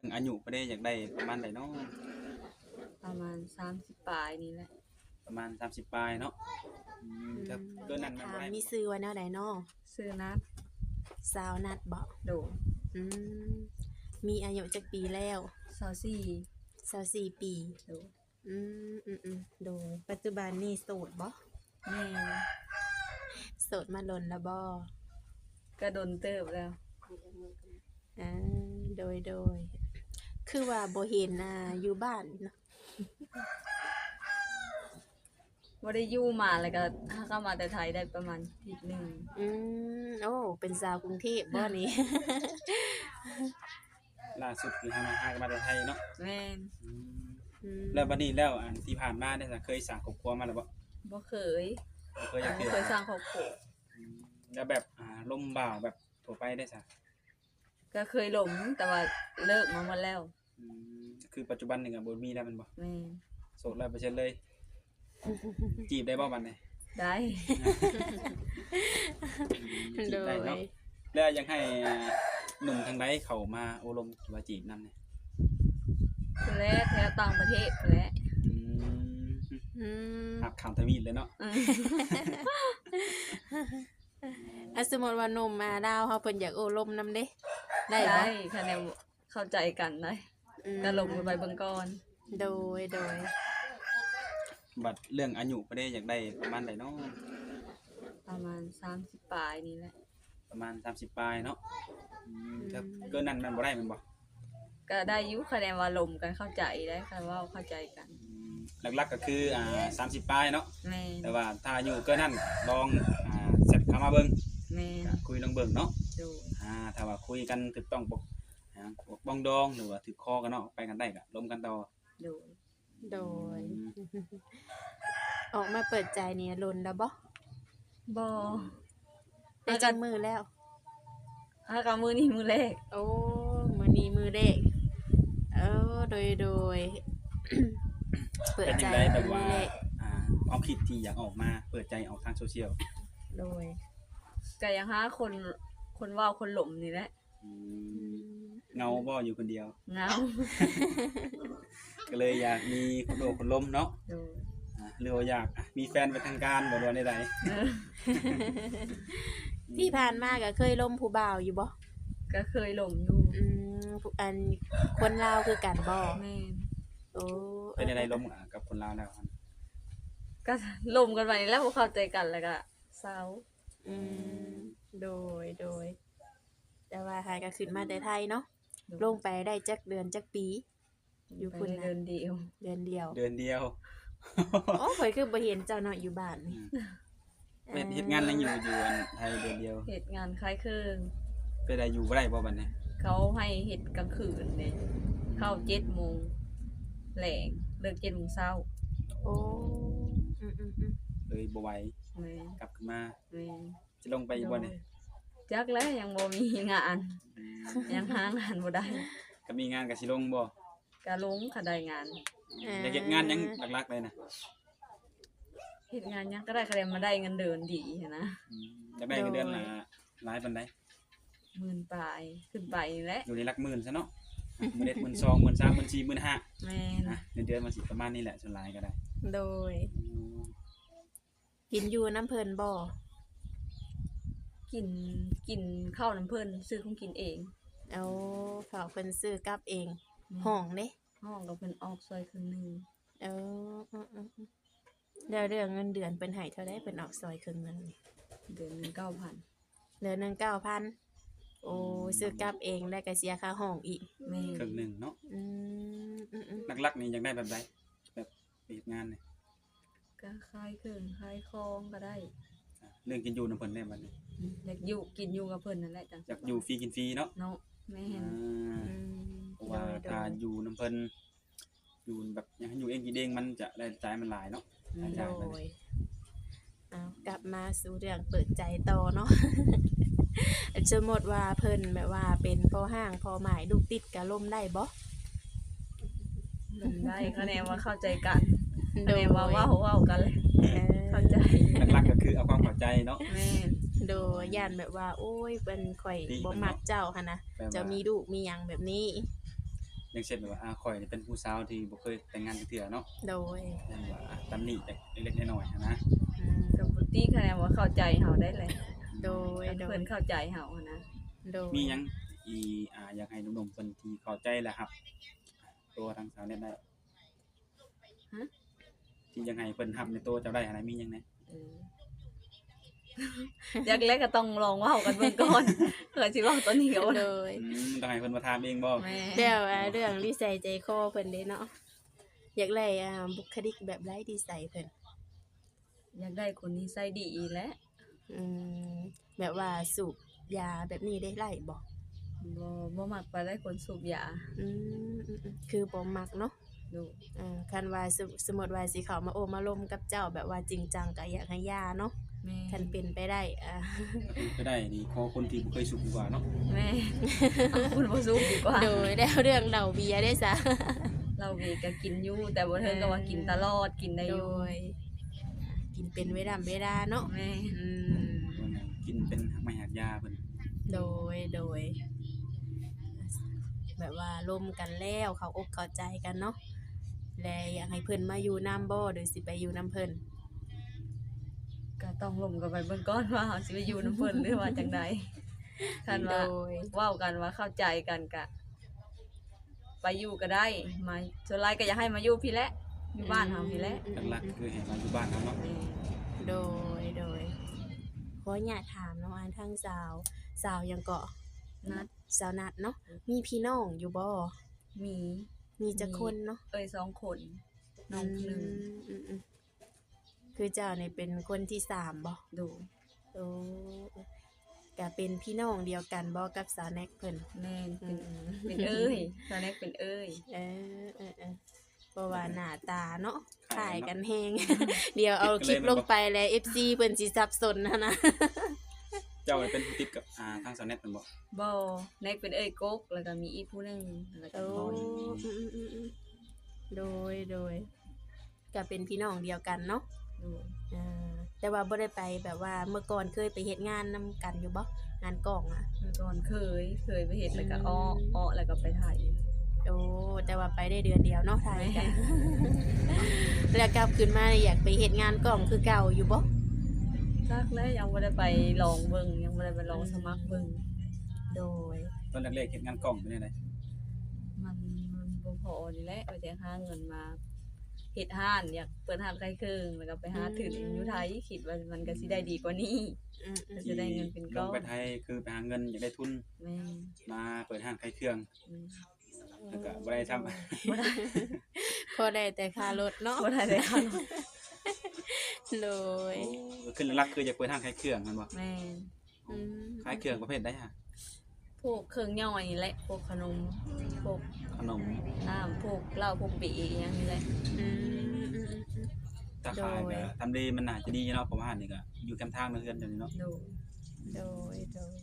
ອາຍຸເພິ່ນເດ້ ຢາກໄດ້ປະມານໃດເນາະ? ປະມານສາມສິບປາຍນີ້ແຫຼະ. ປະມານສາມສິບປາຍເນາະ. ອືມ ອືມ ຖ້າເກີນນັ້ນມັນບໍ່ໄດ້. ມີຊື່ວ່າແນວໃດເນາະ? ຊື່ນັດ. ສາວນັດບໍ? ໂດຍ. ອືມ ມີອາຍຸຈັກປີແລ້ວ? ຊາວສີ່. ຊາວສີ່ປີ. ໂດຍ. ອືມ ອືມ ອືມ ໂດຍ. ປັດຈຸບັນນີ້ໂສດບໍ? ແມ່ນ. ໂສດມາດົນແລ້ວບໍ? ກະດົນເຕີບແລ້ວ. ເອີ ໂດຍ ໂດຍ. ຄືວ່າບໍ່ເຫັນ ອ່າ ຢູ່ບ້ານເນາະ? ບໍ່ໄດ້ຢູ່ມາ ແລ້ວກະຫາກະມາແຕ່ໄທໄດ້ປະມານທິດໜຶ່ງ. ອືມ ໂອ້ ເປັນສາວກຸງເທບບໍນີ້? ລ່າສຸດຄືຫາມາ ຫາກະມາແຕ່ໄທເນາະ? ແມ່ນ. ອືມ ອືມ ແລ້ວບັດນີ້ແລ້ວ ອັນທີ່ຜ່ານມາເດ້ຊະ ເຄີຍສ້າງຄອບຄົວມາແລ້ວບໍ? ບໍ່ເຄີຍ. ບໍ່ເຄີຍຈັກເທື່ອ. ບໍ່ເຄີຍສ້າງຄອບຄົວ. ອືມ ແລ້ວແບບ ອ່າ ລົມບ່າວແບບທົ່ວໄປເດ້ຊະ? ກະເຄີຍລົມ ແຕ່ວ່າເລີກມາໝົດແລ້ວ. ອືມ ຄືປັດຈຸບັນນີ້ກະບໍ່ມີແລ້ວແມ່ນບໍ່? ແມ່ນ. ໂສດຮ້ອຍເປີເຊັນເລີຍ. ຈີບໄດ້ບໍ່ບັດນີ້? ໄດ້. ຈີບໄດ້ເນາະ. ໂດຍ. ແລ້ວຢາກໃຫ້ ອ່າ ໜຸ່ມທາງໃດເຂົ້າມາໂອ້ລົມ ຫຼືວ່າຈີບນຳນີ້? ພຸ້ນແຫຼະ ແຖວຕ່າງປະເທດພຸ້ນແຫຼະ. ອືມ ອືມ ຮັກຂ້າມທະວີບເລີຍເນາະ. ເອີ ອາ ສົມມຸດວ່າໜຸ່ມ ອ່າ ລາວເຮົາເພິ່ນຢາກໂອ້ລົມນຳເດ້ ໄດ້ບໍ່? ໄດ້ ຄັນແນວເຂົ້າໃຈກັນໄດ໋. ອືມ ກະລົມກັນໄປເບິ່ງກ່ອນ. ໂດຍ ໂດຍ. ບັດເລື່ອງອາຍຸເພິ່ນເດ້ ຢາກໄດ້ປະມານໃດເນາະ? ປະມານສາມສິບປາຍນີ້ແຫຼະ. ປະມານສາມສິບປາຍເນາະ. ອືມ ອືມ ຖ້າເກີນນັ້ນມັນບໍ່ໄດ້ແມ່ນບໍ່? ກະໄດ້ຢູ່ ຄະແນນວ່າລົມກັນເຂົ້າໃຈໄດ໋ ຄັນເວົ້າເຂົ້າໃຈກັນ. ອືມ ຫຼັກໆກະຄື ອ່າ ສາມສິບປາຍເນາະ. ແມ່ນ. ແຕ່ວ່າຖ້າອາຍຸເກີນນັ້ນ ລອງ ອ່າ ແຊັດເຂົ້າມາເບິ່ງ. ແມ່ນ. ກະຄຸຍລອງເບິ່ງເນາະ. ໂດຍ. ອ່າ ຖ້າວ່າຄຸຍກັນຖືກຕ້ອງ ອ່າ ປອງດອງ ຫຼືວ່າຖືກຄໍກັນເນາະ ໄປກັນໄດ້ກະລົມກັນຕໍ່. ໂດຍ. ໂດຍ. ອືມ ອອກມາເປີດໃຈນີ້ດົນແລ້ວບໍ່? ບໍ່. ໄດ້ຈັກມື້ແລ້ວ? ຫາກະມື້ນີ້ມື້ແລກ. ໂອ້ ມື້ນີ້ມື້ແລກ. ເອີ ໂດຍ ໂດຍ. ເປີດໃຈມື້ແລກ. ເປັນຈັ່ງໃດແບບວ່າ ອ່າ ຄວາມຄິດທີ່ຢາກອອກມາເປີດໃຈອອກທາງໂຊຊຽວ? ໂດຍ. ກະຢາກຫາຄົນ ຄົນເວົ້າຄົນລົມນີ້ແຫຼະ. ອືມ ອືມ ເຫງົາບໍ່ ຢູ່ຄົນດຽວ? ເຫງົາ. ກະເລີຍຢາກມີຄົນໂອ້ຄົນລົມເນາະ. ໂດຍ. ອ່າ ຫຼືວ່າຢາກ ອ່າ ມີແຟນເປັນທາງການບໍ່ ຫຼືວ່າແນວໃດ? ເອີ ທີ່ຜ່ານມາກະເຄີຍລົມຜູ້ບ່າວຢູ່ບໍ່? ກະເຄີຍລົມຢູ່. ອືມ ຜູ້ ອັນ ຄົນລາວຄືກັນບໍ່? ແມ່ນ. ໂອ້ ເປັນຈັ່ງໃດລົມ ອ່າ ກັບຄົນລາວແລ້ວ? ກະລົມກັນໄປແລ້ວ ບໍ່ເຂົ້າໃຈກັນ ແລ້ວກະເຊົາ. ອືມ ອືມ ໂດຍ ໂດຍ. ແຕ່ວ່າຫາກະຂຶ້ນມາແຕ່ໄທເນາະ. ໂດຍ. ລົງໄປໄດ້ຈັກເດືອນຈັກປີ? ຢູ່ພຸ້ນນະ ໄປໄດ້ເດືອນດຽວ. ເດືອນດຽວ. ເດືອນດຽວ. ໂອ້ ຂ້ອຍຄືບໍ່ເຫັນເຈົ້າເນາະ ຢູ່ບ້ານນີ້. ອືມ ເຮັດ ເຮັດງານຫຍັງຢູ່ ຢູ່ອັນໄທເດືອນດຽວ? ເຮັດງານຂາຍເຄື່ອງ. ເປັນໃດ ຢູ່ບໍ່ໄດ້ບໍ່ບັດນີ້? ເຂົາໃຫ້ເຮັດກາງຄືນເດ້. ອືມ ເຂົ້າເຈັດໂມງແລງ ເລີກເຈັດໂມງເຊົ້າ. ໂອ້ ອືມໆໆ ເລີຍບໍ່ໄຫວ. ແມ່ນ. ກັບຄືນມາ. ແມ່ນ. ຊິລົງໄປຢູ່ບໍ່ນີ້? ໂດຍ. ຈັກແຫຼະ ຍັງບໍ່ມີງານ. ອືມ ຍັງຫາງານບໍ່ໄດ້. ຄັນມີງານກະຊິລົງບໍ່? ກະລົງ ຄັນໄດ້ງານ. ເອີ ຢາກເຮັດງານຫຍັງຫຼັກໆເລີຍນະ? ເຮັດງານຫຍັງກະໄດ້ ຄັນໄດ້ ມາໄດ້ເງິນເດືອນດີຫັ້ນນະ. ອືມ ຢາກໄດ້ເງິນເດືອນ ໂດຍ ຫຼາຍປານໃດ? ໝື່ນປາຍຂຶ້ນໄປນີ້ແຫຼະ. ຢູ່ໃນຫຼັກໝື່ນຊະເນາະ. ໝື່ນເອັດ ໝື່ນສອງ ໝື່ນສາມ ໝື່ນສີ່ ໝື່ນຫ້າ. ແມ່ນ. ອ່ະ ເງິນເດືອນມັນຊິປະມານນີ້ແຫຼະ ສ່ວນຫຼາຍກະໄດ້. ໂດຍ. ອືມ ກິນຢູ່ນຳເພິ່ນບໍ່? ກິນ ກິນເຂົ້ານຳເພິ່ນ ຊື້ຂອງກິນເອງ. ໂອ້ ເຂົ້າເພິ່ນຊື້ກັບເອງ. ແມ່ນ. ຫ້ອງເດ້? ຫ້ອງກະເພິ່ນອອກຊ່ອຍເຄິ່ງໜຶ່ງ. ເອີ ອືມໆໆ. ແລ້ວເລື່ອງເງິນເດືອນເພິ່ນໃຫ້ເທົ່າໃດ? ເພິ່ນອອກຊ່ອຍເຄິ່ງໜຶ່ງນີ້. ເດືອນໜຶ່ງເກົ້າພັນ. ເດືອນໜຶ່ງເກົ້າພັນ. ໂອ້ ອືມ ຊື້ກັບເອງ ແລ້ວກະເສຍຄ່າຫ້ອງອີກ. ແມ່ນ. ເຄິ່ງໜຶ່ງເນາະ. ອືມ ອືມໆ. ຫຼັກໆນີ້ຢາກໄດ້ແບບໃດ? ແບບເຮັດງານນີ້. ກະຂາຍເຄື່ອງຂາຍຂອງກະໄດ້. ເລື່ອງກິນຢູ່ນຳເພິ່ນແດ່ບັດນີ້. ອືມ ຢາກຢູ່ ກິນຢູ່ກັບເພິ່ນນັ້ນແຫຼະ ຈັ່ງ ຢາກຢູ່ຟຣີກິນຟຣີເນາະ. ເນາະ. ແມ່ນ. ອ່າ ອືມ ເພາະວ່າ ໂດຍ ໂດຍ ຖ້າຢູ່ນຳເພິ່ນ ຢູ່ແບບ ຢາກໃຫ້ຢູ່ເອງກິນເອງ ມັນຈະລາຍຈ່າຍມັນຫຼາຍເນາະ. ອືມ ລາຍຈ່າຍມັນ. ໂດຍ. ເອົາ ກັບມາສູ່ເລື່ອງເປີດໃຈຕໍ່ເນາະ. ສົມມຸດວ່າເພິ່ນແບບວ່າເປັນພໍ່ຮ້າງພໍ່ໝ້າຍລູກຕິດ ກະລົມໄດ້ບໍ່? ລົມໄດ້ ຄະແນນວ່າເຂົ້າໃຈກັນ. ໂດຍ. ຄະແນນວ່າເວົ້າ ເວົ້າກັນ ເອີ ເຂົ້າໃຈ. ຫຼັກໆກະຄືເອົາຄວາມເຂົ້າໃຈເນາະ. ແມ່ນ. ໂດຍ. ຢ້ານແບບວ່າ ໂອ້ຍ ເພິ່ນ ຂ້ອຍບໍ່ມັກເຈົ້າຫັ້ນນະ ເຈົ້າມີລູກມີຫຍັງແບບນີ້. ຢ່າງເຊັ່ນແບບວ່າ ອາ ຂ້ອຍນີ້ເປັນຜູ້ສາວທີ່ບໍ່ເຄີຍແຕ່ງງານຈັກເທື່ອເນາະ ໂດຍ ຢ້ານວ່າ ອາ ຕຳໜິຈັກເລັກໆນ້ອຍໆຫັ້ນນະ ອືມ ກໍບໍ່ຕິ ຄະແນນວ່າເຂົ້າໃຈເຮົາໄດ້ແຫຼະ ໂດຍ ຄັນເພິ່ນເຂົ້າໃຈເຮົາຫັ້ນນະ ໂດຍ ມີຫຍັງທີ່ ອາ ຢາກໃຫ້ໜຸ່ມໆເພິ່ນທີ່ເຂົ້າໃຈ ແລະ ຮັບ ຕົວທາງສາວແນດໄດ້ ຮະ ທີ່ຢາກໃຫ້ເພິ່ນຮັບໃນໂຕເຈົ້າໄດ້ຫັ້ນນະ ມີຫຍັງແດ່? ເອີ ຢ່າງແລກກໍຕ້ອງລອງເວົ້າກັນເບິ່ງກ່ອນ ເພື່ອຊິເວົ້າຕອນນີ້ກໍບໍ່ໄດ້ ໂດຍ ອືມ ຕ້ອງໃຫ້ເພິ່ນມາຖາມເອງບໍ່? ແມ່ນ ແລ້ວ ອ່າ ເລື່ອງນິໄສໃຈຄໍເພິ່ນເດ້ເນາະ ຢາກໄດ້ ອ່າ ບຸກຄະລິກແບບໃດ ນິໄສເພິ່ນ? ຢາກໄດ້ຄົນນິໄສດີແຫຼະ ອືມ ແບບວ່າສູບຢາແບບນີ້ເດ້ ໄດ້ບໍ່? ບໍ່ ບໍ່ມັກປານໃດຄົນສູບຢາ ອືມ ອືມໆ ຄືບໍ່ມັກເນາະ ໂດຍ ເອີ ຄັນວ່າ ສົມ ສົມມຸດວ່າຊິເຂົ້າມາໂອ້ມາລົມກັບເຈົ້າແບບວ່າຈິງຈັງ ກໍຢາກໃຫ້ຢ່າເນາະ ແມ່ນ ຄັນເປັນໄປໄດ້ ເອີ ຄັນເປັນໄປໄດ້ນີ້ ຂໍຄົນທີ່ບໍ່ເຄີຍສູບດີກວ່າເນາະ ແມ່ນ ເອົາຄົນບໍ່ສູບດີກວ່າ ໂດຍ ແລ້ວເລື່ອງເຫຼົ້າເບຍເດ້ຊະ? ເຫຼົ້າເບຍກໍກິນຢູ່ ແຕ່ບໍ່ເຖິງກັບວ່າກິນຕະຫຼອດ ກິນໄດ້ຢູ່ ໂດຍ ກິນເປັນເວລາເວລາເນາະ ແມ່ນ ອືມ ກິນເປັນຮາກໄມ້ຮາກຢາເພິ່ນ ໂດຍ ໂດຍ ແບບວ່າລົມກັນແລ້ວ ເຂົ້າອົກເຂົ້າໃຈກັນເນາະ ແລະ ຢາກໃຫ້ເພິ່ນມາຢູ່ນຳບໍ່ ຫຼືຊິໄປຢູ່ນຳເພິ່ນ? ກໍຕ້ອງລົມກັນໄປເບິ່ງກ່ອນວ່າເຮົາຊິໄປຢູ່ນຳເພິ່ນ ຫຼືວ່າຈັ່ງໃດ ຄັນວ່າ ໂດຍ ເວົ້າກັນວ່າເຂົ້າໃຈກັນກະ ໄປຢູ່ກໍໄດ້ ມາ ສ່ວນຫຼາຍກໍຢາກໃຫ້ມາຢູ່ພີ້ແຫຼະ ຢູ່ບ້ານເຮົາພີ້ແຫຼະ ອືມ ຫຼັກໆຄືໃຫ້ມາຢູ່ບ້ານເຮົາເນາະ ແມ່ນ ໂດຍ ໂດຍ ຂໍອະນຸຍາດຖາມເນາະ ອັນທາງສາວ ສາວຫຍັງເກາະ? ນັດ ສາວນັດເນາະ ມີພີ່ນ້ອງຢູ່ບໍ່? ມີ ມີຈັກຄົນເນາະ? ເອື້ອຍສອງຄົນ ນ້ອງຜູ້ໜຶ່ງ ອືມ ອືມ ຄືເຈົ້ານີ້ເປັນຄົນທີສາມບໍ່? ໂດຍ ໂອ້ ກະເປັນພີ່ນ້ອງດຽວກັນບໍ່ກັບສາວແນັກເພິ່ນ? ແມ່ນ ເປັນ ອືມ ເປັນເອື້ອຍ ສາວແນັກເປັນເອື້ອຍ ເອີ ເອີ ເອີ ເພາະວ່າໜ້າຕາເນາະ ຄ້າຍກັນແຮງ ດຽວເອົາຄລິບລົງໄປແລ້ວ ເອັຟຊີ ເພິ່ນຊິສັບສົນຫັ້ນນະ ເຈົ້າເປັນຜູ້ຕິດກັບ ອ່າ ທາງສາວແນັກແມ່ນບໍ່? ບໍ່ ແນັກເປັນເອື້ອຍກົກ ແລ້ວກໍມີອີກຜູ້ໜຶ່ງ ແລ້ວກໍ ໂອ້ ໂດຍ ໂດຍ ກໍເປັນພີ່ນ້ອງດຽວກັນເນາະ ໂດຍ ອ່າ ແຕ່ວ່າບໍ່ໄດ້ໄປແບບວ່າເມື່ອກ່ອນເຄີຍໄປເຮັດງານນຳກັນຢູ່ບໍ່? ງານກ້ອງອະ ເມື່ອກ່ອນເຄີຍ ເຄີຍໄປເຮັດ ແລ້ວກໍເອາະ ເອາະແລ້ວກໍໄປໄຖ ໂອ້ ແຕ່ວ່າໄປໄດ້ເດືອນດຽວເນາະ ໄຖ ແມ່ນ ແລ້ວກັບຄືນມານີ້ຢາກໄປເຮັດງານກ້ອງຄືເກົ່າຢູ່ບໍ່? ຈັກແຫຼະ ຍັງບໍ່ໄດ້ໄປລອງເບິ່ງ ຍັງບໍ່ໄດ້ໄປລອງສະໝັກເບິ່ງ ໂດຍ ຕອນແລກໆເຮັດງານກ້ອງເປັນແນວໃດ? ມັນ ມັນບໍ່ພໍນີ້ແຫຼະ ວ່າຈະຫາເງິນມາ ເຮັດຮ້ານ ຢາກເປີດຮ້ານຂາຍເຄື່ອງ ແລ້ວກໍໄປຫາທຶນຢູ່ໄທ ອືມ ຄິດວ່າມັນກໍຊິໄດ້ດີກວ່ານີ້ ອືມໆ ກໍຊິໄດ້ເງິນເປັນກ້ອນ ລົງໄປໄທຄືໄປຫາເງິນ ຢາກໄດ້ທຶນ ແມ່ນ ມາເປີດຮ້ານຂາຍເຄື່ອງ ແມ່ນ ແລ້ວກໍບໍ່ໄດ້ຊ້ຳ ບໍ່ໄດ້ ພໍໄດ້ແຕ່ຄ່າລົດເນາະ ພໍໄດ້ແຕ່ຄ່າລົດ ໂດຍ ໂອ້ ຄືຫຼັກໆ ຄືຢາກເປີດຮ້ານຂາຍເຄື່ອງແມ່ນບໍ່? ແມ່ນ ອືມ ຂາຍເຄື່ອງປະເພດໃດຫະ? ພວກເຄື່ອງຍ່ອຍນີ້ແຫຼະ ພວກຂະໜົມ ພວກຂະໜົມ ນ້ຳ ພວກເຫຼົ້າ ພວກເບຍ ອີ່ຫຍັງນີ້ແຫຼະ ອືມ ອືມ ອືມ ອືມ ຕາຂ່າຍກໍ ໂດຍ ທຳເລມັນໜ້າຈະດີເນາະ ເພາະວ່າຮ້ານນີ້ກໍຢູ່ແຄມທາງເນາະ ເຮືອນເຈົ້ານີ້ເນາະ ໂດຍ ໂດຍ ໂດຍ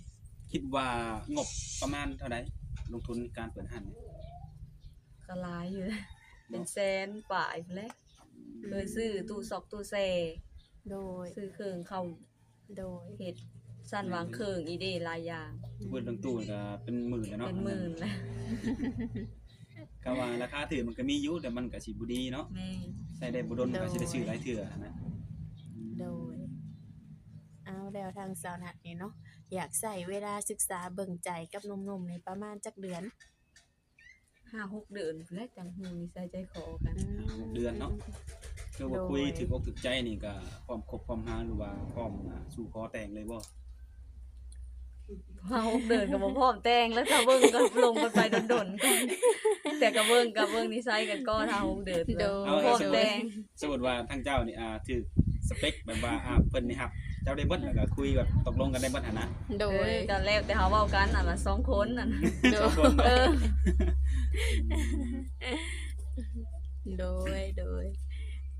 ຄິດວ່າງົບປະມານເທົ່າໃດ ລົງທຶນໃນການເປີດຮ້ານນີ້? ກໍຫຼາຍຢູ່ ເປັນແສນປາຍພຸ້ນແຫຼະ ອືມ ເຄີຍຊື້ຕູ້ຊອກຕູ້ແຊ່ ໂດຍ ຊື້ເຄື່ອງເຂົ້າ ໂດຍ ເຮັດຊັ້ນວາງເຄື່ອງອີເດ ຫຼາຍຢ່າງ ເບິດເລື່ອງຕູ້ນີ້ກໍເປັນໝື່ນແລ້ວເນາະ ເປັນໝື່ນແລ້ວ ກໍວ່າລາຄາຖືກມັນກໍມີຢູ່ ແຕ່ມັນກໍຊິບໍ່ດີເນາະ ແມ່ນ ໃຊ້ໄດ້ບໍ່ດົນ ໂດຍ ກໍຊິໄດ້ຊື້ຫຼາຍເທື່ອຫັ້ນນະ ອືມ ໂດຍ ເອົາ ແລ້ວທາງສາວນັດນີ້ເນາະ ຢາກໃຊ້ເວລາສຶກສາເບິ່ງໃຈກັບໜຸ່ມໆນີ້ປະມານຈັກເດືອນ? ຫ້າຫົກເດືອນພຸ້ນແຫຼະ ຈັ່ງຮູ້ນິໄສໃຈຄໍກັນ ອືມ ຫ້າຫົກເດືອນເນາະ ອືມ ຄືວ່າຄຸຍ ໂດຍ ຖືກອົກຖືກໃຈນີ້ກະພ້ອມຄົບພ້ອມຫາ ຫຼືວ່າພ້ອມ ອ່າ ສູ່ຂໍແຕ່ງເລີຍບໍ່? ຫ້າຫົກເດືອນກໍບໍ່ພ້ອມແຕ່ງແລ້ວ ຖ້າເບິ່ງກໍລົມກັນໄປດົນໆ ແຕ່ກໍເບິ່ງ ກໍເບິ່ງນິໄສກັນກ່ອນ ຫ້າຫົກເດືອນ ໂດຍ ພ້ອມແຕ່ງ ສົມມຸດວ່າທາງເຈົ້ານີ້ ອ່າ ຖືກສະເປັກ ແບບວ່າ ອ່າ ເພິ່ນນີ້ຮັບເຈົ້າໄດ້ເບິດ ແລ້ວກໍຄຸຍແບບຕົກລົງກັນໄດ້ເບິດຫັ້ນນະ ໂດຍ ເອີ ກໍແລ້ວແຕ່ເຮົາເວົ້າກັນ ອັນວ່າສອງຄົນນັ້ນ ໂດຍ ສອງຄົນ ເອີ ໂດຍ ໂດຍ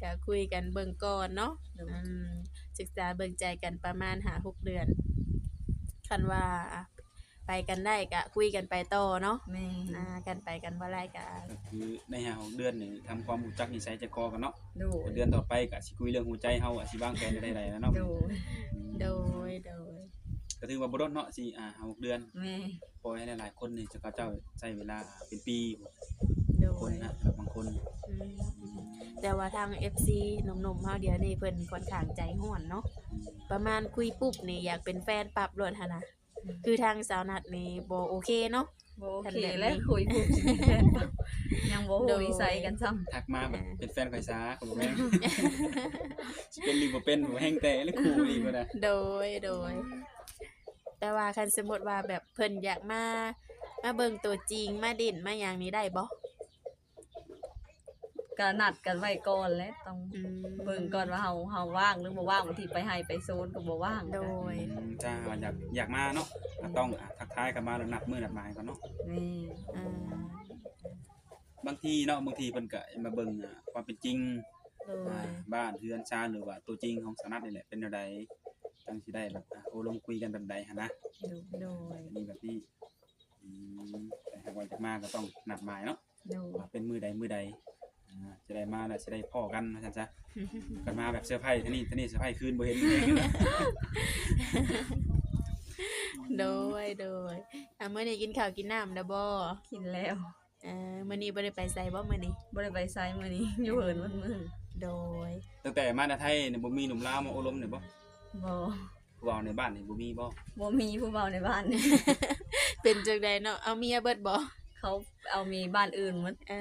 ກໍຄຸຍກັນເບິ່ງກ່ອນເນາະ ໂດຍ ອືມ ສຶກສາເບິ່ງໃຈກັນປະມານຫ້າຫົກເດືອນ ຄັນວ່າ ອ່າ ໄປກັນໄດ້ກະຄຸຍກັນໄປຕໍ່ເນາະ ແມ່ນ ອ່າ ຄັນໄປກັນບໍ່ໄດ້ກະ ກໍຄືໃນຫ້າຫົກເດືອນນີ້ທຳຄວາມຮູ້ຈັກນິໄສໃຈຄໍກັນເນາະ ໂດຍ ເດືອນຕໍ່ໄປກະຊິຄຸຍເລື່ອງຫົວໃຈເຮົາ ອາດຊິວາງແຜນໄດ້ໄດ້ແລ້ວເນາະ ໂດຍ ອືມ ໂດຍ ໂດຍ ກໍຖືວ່າບໍ່ດົນເນາະ ສີ່ ຫ້າ ຫົກເດືອນ. ແມ່ນ. ປ່ອຍໃຫ້ຫຼາຍໆຄົນນີ້ ເຂົາເຈົ້າໃຊ້ເວລາເປັນປີ ໂດຍ ຄົນນະ ບາງຄົນ. ອືມ ແຕ່ວ່າທາງເອັຟຊີໜຸ່ມໆເຮົາດຽວນີ້ ເພິ່ນຂ້ອນຂ້າງໃຈຮ້ອນເນາະ. ອືມ ປະມານຄຸຍປຸບນີ້ ຢາກເປັນແຟນປັບໂລດຫັ້ນນະ. ຄືທາງສາວນັດນີ້ບໍ່ໂອເຄເນາະ ບໍ່ໂອເຄແຫຼະ ຄັນແບບນີ້ ຄຸຍຜູ້ຊິເປັນແຟນ ຍັງບໍ່ຮູ້ນິໄສກັນຊ້ຳ. ທັກມາແບບ ເອີ ເປັນແຟນຂ້ອຍຊາ ຂ້ອຍບໍ່ແມ່ນ ຊິເປັນຫຼືບໍ່ເປັນ ບໍ່ແຮງແຕ່ ຫຼືຄູ່ອີກບໍ່ໄດ້. ໂດຍ ໂດຍ ແຕ່ວ່າຄັນສົມມຸດວ່າແບບເພິ່ນຢາກມາ ມາເບິ່ງຕົວຈິງ ມາຫຼິ້ນ ມາຫຍັງນີ້ໄດ້ບໍ່? ກະນັດກັນໄວ້ກ່ອນແຫຼະ ຕ້ອງ ອືມ ເບິ່ງກ່ອນວ່າເຮົາ ເຮົາວ່າງຫຼືບໍ່ວ່າງ ບາງທີໄປໄຮ່ໄປສວນກໍບໍ່ວ່າງ. ໂດຍ ອືມ ຖ້າຫາກວ່າຢາກ ຢາກມາເນາະ ກໍຕ້ອງ ອືມ ອາ ທັກທາຍກັນມາ ແລ້ວນັດມື້ນັດໝາຍກ່ອນເນາະ. ແມ່ນ. ອືມ ບາງທີເນາະ ບາງທີເພິ່ນກໍມາເບິ່ງ ອາ ຄວາມເປັນຈິງ ໂດຍ ອາ ບ້ານເຮືອນຊານ ຫຼືວ່າຕົວຈິງຂອງສາວນັດນີ້ແຫຼະ ເປັນແນວໃດ ຈັ່ງຊິໄດ້ແບບ ອາ ໂອ້ລົມຄຸຍກັນແບບໃດຫັ້ນນະ. ໂດຍ ໂດຍ ມີແບບນີ້. ອືມ ແຕ່ຫາກວ່າຢາກມາກໍຕ້ອງນັດໝາຍເນາະ. ໂດຍ ວ່າເປັນມື້ໃດມື້ໃດ ອ່າ ຈະໄດ້ມາແລ້ວ ຈະໄດ້ພໍ້ກັນວ່າຊັ້ນຊະ. ຄັນມາແບບເຊີໄພ ທາງນີ້ ທາງນີ້ເຊີໄພຄືນບໍ່ເຫັນ. ໂດຍ ໂດຍ ອ່າ ມື້ນີ້ກິນເຂົ້າກິນນ້ຳແລ້ວບໍ່? ກິນແລ້ວ. ເອີ ມື້ນີ້ບໍ່ໄດ້ໄປໃສບໍ່ມື້ນີ້? ບໍ່ໄດ້ໄປໃສມື້ນີ້ ຢູ່ເຮືອນໝົດມື້. ໂດຍ ຕັ້ງແຕ່ມາແຕ່ໄທນີ້ ບໍ່ມີໜຸ່ມລາວມາໂອ້ລົມນີ້ບໍ່? ບໍ່. ຜູ້ເວົ້າໃນບ້ານນີ້ບໍ່ມີບໍ່? ບໍ່ມີຜູ້ເວົ້າໃນບ້ານ. ເປັນຈັ່ງໃດເນາະ ເອົາເມຍເບິດບໍ່? ເຂົາເອົາເມຍບ້ານອື່ນໝົດ. ເອີ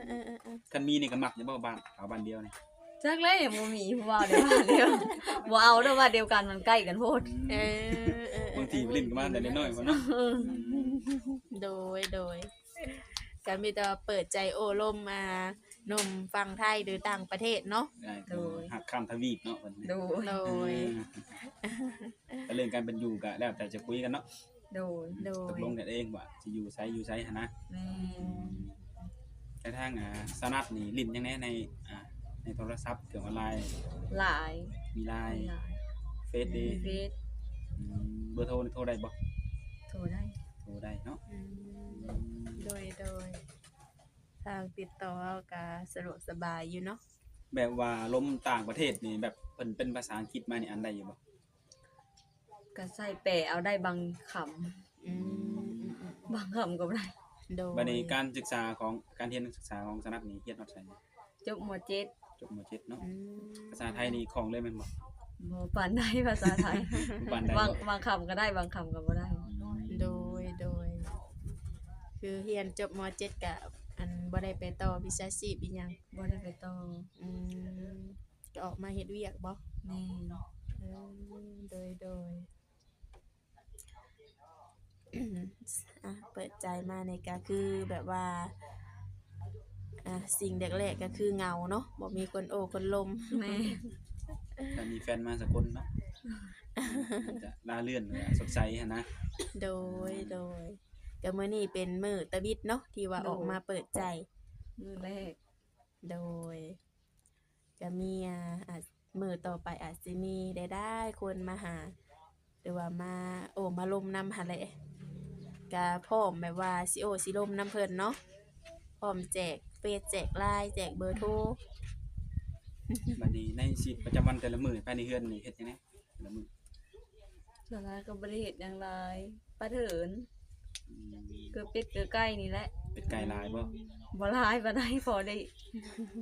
ເອີ ເອີ ເອີ ຄັນມີນີ້ກໍມັກຢູ່ບໍ່ ບ້ານ ເອົາບ້ານດຽວນີ້? ຈັກແຫຼະ ຍັງບໍ່ມີຜູ້ເວົ້າໃນບ້ານດຽວ ບໍ່ເອົາດອກ ບ້ານດຽວກັນມັນໃກ້ກັນໂພດ. ອືມ ເອີ ເອີ ເອີ ບາງທີໄປຫຼິ້ນກັນມາແຕ່ນ້ອຍໆພຸ້ນເນາະ. ອືມ ໂດຍ ໂດຍ ກໍມີແຕ່ວ່າເປີດໃຈໂອ້ລົມ ອ່າ ໜຸ່ມຝັ່ງໄທ ຫຼື ຕ່າງປະເທດເນາະ. ໂດຍ ຮັກຂ້າມທະວີບເນາະເພິ່ນ. ໂດຍ ໂດຍ ເອີ ແຕ່ເລື່ອງການເປັນຢູ່ກໍແລ້ວແຕ່ຈະຄຸຍກັນເນາະ. ໂດຍ ໂດຍ ຕົກລົງກັນເອງວ່າຊິຢູ່ໃສ ຢູ່ໃສຫັ້ນນະ. ແມ່ນ. ແຕ່ທາງ ອ່າ ສາວນັດນີ້ຫຼິ້ນຫຍັງແດ່ໃນ ອ່າ ໃນໂທລະສັບ ເຄື່ອງອອນລາຍ? ຫຼາຍ ມີລາຍ ມີລາຍ ເຟສເດ? ເຟສ. ອືມ ເບີໂທນີ້ໂທໄດ້ບໍ່? ໂທໄດ້ ໂທໄດ້ເນາະ. ອືມ ໂດຍ ໂດຍ ທາງຕິດຕໍ່ເຮົາກໍສະດວກສະບາຍຢູ່ເນາະ. ແບບວ່າລົມຕ່າງປະເທດນີ້ ແບບເພິ່ນເປັນພາສາອັງກິດມານີ້ ອ່ານໄດ້ຢູ່ບໍ່? ກໍໃຊ້ແປເອົາໄດ້ບາງຄຳ. ອືມ ອືມ ອືມ ບາງຄຳກໍບໍ່ໄດ້. ໂດຍ ບັດນີ້ການສຶກສາຂອງ ການຮຽນການສຶກສາຂອງສາວນັດນີ້ ຮຽນຮອດໃສ? ຈົບ ມ.ເຈັດ. ຈົບ ມ.ເຈັດ ເນາະ. ອືມ ພາສາໄທນີ້ຄ່ອງເລີຍແມ່ນບໍ່? ບໍ່ປານໃດພາສາໄທ. ບໍ່ປານໃດ. ບາງ ບາງຄຳກໍໄດ້ ບາງຄຳກໍບໍ່ໄດ້. ອືມ ໂດຍ ໂດຍ ຄືຮຽນຈົບ ມ.ເຈັດ ກະ ອັນ ບໍ່ໄດ້ໄປຕໍ່ວິຊາຊີບອີ່ຫຍັງ? ບໍ່ໄດ້ໄປຕໍ່. ອືມ ກໍອອກມາເຮັດວຽກບໍ່? ແມ່ນ. ເອີ ໂດຍ ໂດຍ ອ່າ ເປີດໃຈມານີ້ກໍຄືແບບວ່າ ອ່າ ສິ່ງແລກໆກໍຄືເຫງົາເນາະ ບໍ່ມີຄົນໂອ້ຄົນລົມ. ແມ່ນ. ຖ້າມີແຟນມາສັກຄົນເນາະ ຈະລາເລື່ອນ ແລະ ສົດໃສຫັ້ນນະ. ໂດຍ ໂດຍ ກໍມື້ນີ້ເປັນມື້ທຳອິດເນາະ ທີ່ວ່າ ໂດຍ ອອກມາເປີດໃຈ ມື້ແລກ. ໂດຍ ກະມີ ອ່າ ອາດ ມື້ຕໍ່ໄປອາດຊິມີຫຼາຍໆຄົນມາຫາ ຫຼືວ່າມາໂອ້ມາລົມນຳຫັ້ນແຫຼະ ກະພ້ອມແບບວ່າຊິໂອ້ຊິລົມນຳເພິ່ນເນາະ ພ້ອມແຈກເຟສ ແຈກລາຍ ແຈກເບີໂທ. ບັດນີ້ໃນຊີວິດປະຈຳວັນແຕ່ລະມື້ ພາຍໃນເຮືອນນີ້ເຮັດຫຍັງແດ່? ລະມື້ ສ່ວນຫຼາຍກໍບໍ່ໄດ້ເຮັດຫຍັງຫຼາຍ ປາເຖິນ ອືມ ເກືອເປັດເກືອໄກ່ນີ້ແຫຼະ. ເປັດໄກ່ຫຼາຍບໍ່? ບໍ່ຫຼາຍປານໃດ ພໍໄດ້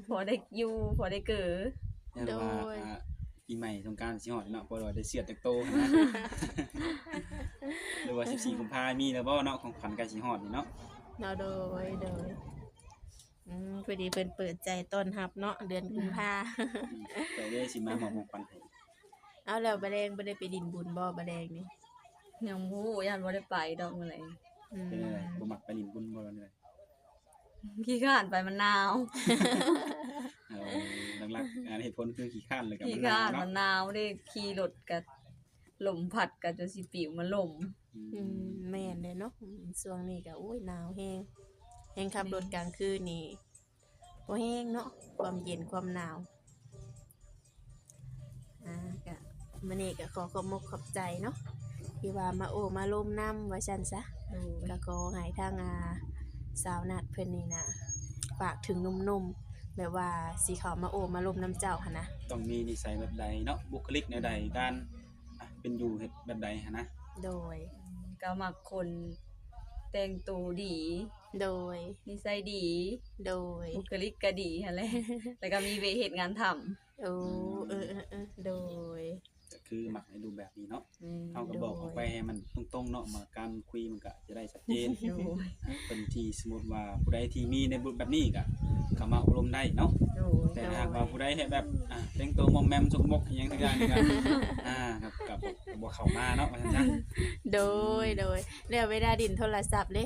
ພໍໄດ້ຢູ່ ພໍໄດ້ເກີ. ໂດຍ ວ່າ ອ່າ ປີໃໝ່ສົງການຊິຮອດເນາະ ພໍໄດ້ເຊືອດຈັກໂຕຫັ້ນນະ ຫຼືວ່າສິບສີ່ກຸມພາມີແລ້ວບໍ່ເນາະ ຂອງຂວັນໃກ້ຊິຮອດນີ້ເນາະ. ເນາະ ໂດຍ ໂດຍ ອືມ ພໍດີເພິ່ນເປີດໃຈຕ້ອນຮັບເນາະ ເດືອນກຸມພາ. ອືມ ກໍເລີຍຊິມາມອບຂອງຂວັນໃຫ້. ເອົາ ແລ້ວບາແດງບໍ່ໄດ້ໄປຫຼິ້ນບຸນບໍ່ ບາແດງນີ້? ຍັງບໍ່ຮູ້ ຢ້ານບໍ່ໄດ້ໄປດອກມື້ແລງ. ອືມ ເປັນຈັ່ງໃດ ບໍ່ມັກໄປຫຼິ້ນບຸນບໍ່ ຫຼືວ່າຈັ່ງໃດ? ຂີ້ຄ້ານໄປ ມັນໜາວ. ເອີ ຫຼັກໆ ອັນເຫດຜົນຄືຂີ້ຄ້ານ ແລ້ວກໍມັນໜາວເນາະ. ຂີ້ຄ້ານ ມັນໜາວເດ້ ຂີ່ລົດກໍລົມພັດກໍຈົນຊິປິວມາລົ້ມ. ອືມ ອືມ ແມ່ນເດ້ເນາະ ອືມ ຊ່ວງນີ້ກໍ ໂອ້ຍ ໜາວແຮງ ແຮງຂັບລົດກາງຄືນນີ້ ບໍ່ແຮງເນາະ ຄວາມເຢັນຄວາມໜາວ. ອ່າ ກະ ມື້ນີ້ກະຂໍຂອບມົກຂອບໃຈເນາະ ທີ່ວ່າມາໂອ້ມາລົມນຳວ່າຊັ້ນຊະ. ໂດຍ ກະຂໍໃຫ້ທາງ ອ່າ ສາວນັດເພິ່ນນີ້ນະ ຝາກເຖິງໜຸ່ມໆ ແບບວ່າຊິເຂົ້າມາໂອ້ມາລົມນຳເຈົ້າຫັ້ນນະ ຕ້ອງມີນິໄສແບບໃດເນາະ ບຸກຄະລິກແນວໃດ ການ ອ່າ ເປັນຢູ່ເຮັດແບບໃດຫັ້ນນະ. ໂດຍ ກໍມັກຄົນແຕ່ງໂຕດີ ໂດຍ ນິໄສດີ ໂດຍ ບຸກກະລິກກໍດີຫັ້ນແຫຼະ ແລ້ວກໍມີເວເຮັດງານທຳ. ໂອ້ ອືມ ເອີໆໆ ໂດຍ ກໍຄືມັກໃນຮູບແບບນີ້ເນາະ ແມ່ນ ເຮົາກໍບອກອອກໄປໃຫ້ມັນຕົງໆເນາະ ມາການຄຸຍມັນກໍຈະໄດ້ຊັດເຈນ ໂດຍ ອ່າ ເປັນທີ່ ສົມມຸດວ່າຜູ້ໃດທີ່ມີໃນບົດແບບນີ້ກໍເຂົ້າມາໂອ້ລົມໄດ້ເນາະ ໂດຍ ແຕ່ຖ້າຫາກວ່າຜູ້ໃດເຮັດແບບ ອ່າ ແຕ່ງໂຕມອມແມມ ສົກມົກ ອີ່ຫຍັງ ທຸກຢ່າງນີ້ກໍ ອ່າ ກໍ ກໍບໍ່ເຂົ້າມາເນາະ ວ່າຊັ້ນຊະ ໂດຍ ໂດຍ ແລ້ວເວລາຫຼິ້ນໂທລະສັບເດ້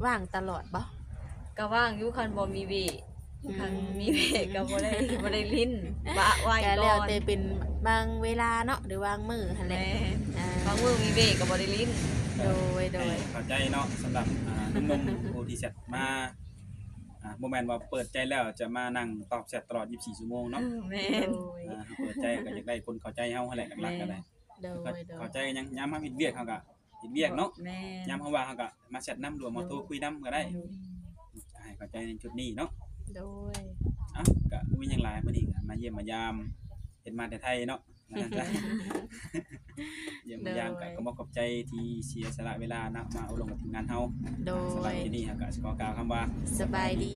ວ່າງຕະຫຼອດບໍ່? ກໍວ່າງຢູ່ ຄັນບໍ່ມີເວ ອືມ ຄັນມີເວກໍບໍ່ໄດ້ ບໍ່ໄດ້ຫຼິ້ນ ປະໄວ້ກ່ອນ ກໍແລ້ວແຕ່ເປັນບາງເວລາເນາະ ຫຼືບາງມື້ຫັ້ນແຫຼະ ແມ່ນ ອ່າ ບາງມື້ມີເວກໍບໍ່ໄດ້ຫຼິ້ນ ໂດຍ ໂດຍ ໃຫ້ເຂົ້າໃຈເນາະ ສຳລັບ ອ່າ ໜຸ່ມໆຜູ້ທີ່ແຊັດມາ ອ່າ ບໍ່ແມ່ນວ່າເປີດໃຈແລ້ວຈະມານັ່ງຕອບແຊັດຕະຫຼອດ ຊາວສີ່ຊົ່ວໂມງເນາະ ເອີ ແມ່ນ ໂດຍ ອ່າ ເຮົາເປີດໃຈກໍຢາກໄດ້ຄົນເຂົ້າໃຈເຮົາຫັ້ນແຫຼະ ຫຼັກໆກໍໄດ້ ໂດຍ ໂດຍ ເຂົ້າໃຈກັນຫຍັງ ຍາມເຮົາເຮັດວຽກເຮົາກໍ ເຮັດວຽກເນາະ ແມ່ນ ຍາມເຮົາວ່າງເຮົາກໍມາແຊັດນຳ ຫຼືວ່າມາໂທຄຸຍນຳກໍໄດ້ ໂດຍ ໃຫ້ເຂົ້າໃຈໃນຈຸດນີ້ເນາະ ໂດຍ ເອົ້າ ກໍບໍ່ມີຫຍັງຫຼາຍ ມື້ນີ້ກໍມາຢ້ຽມມາຢາມ ເຮັດມາແຕ່ໄທເນາະ ຢ້ຽມມາຢາມ ໂດຍ ກໍ ກໍຂອບໃຈທີ່ເສຍສະຫຼະເວລາເນາະ ມາໂອ້ລົມກັບທີມງານເຮົາ ໂດຍ ສຳລັບທີ່ນີ້ເຮົາກໍຊິຂໍກ່າວຄຳວ່າ ສະບາຍດີ.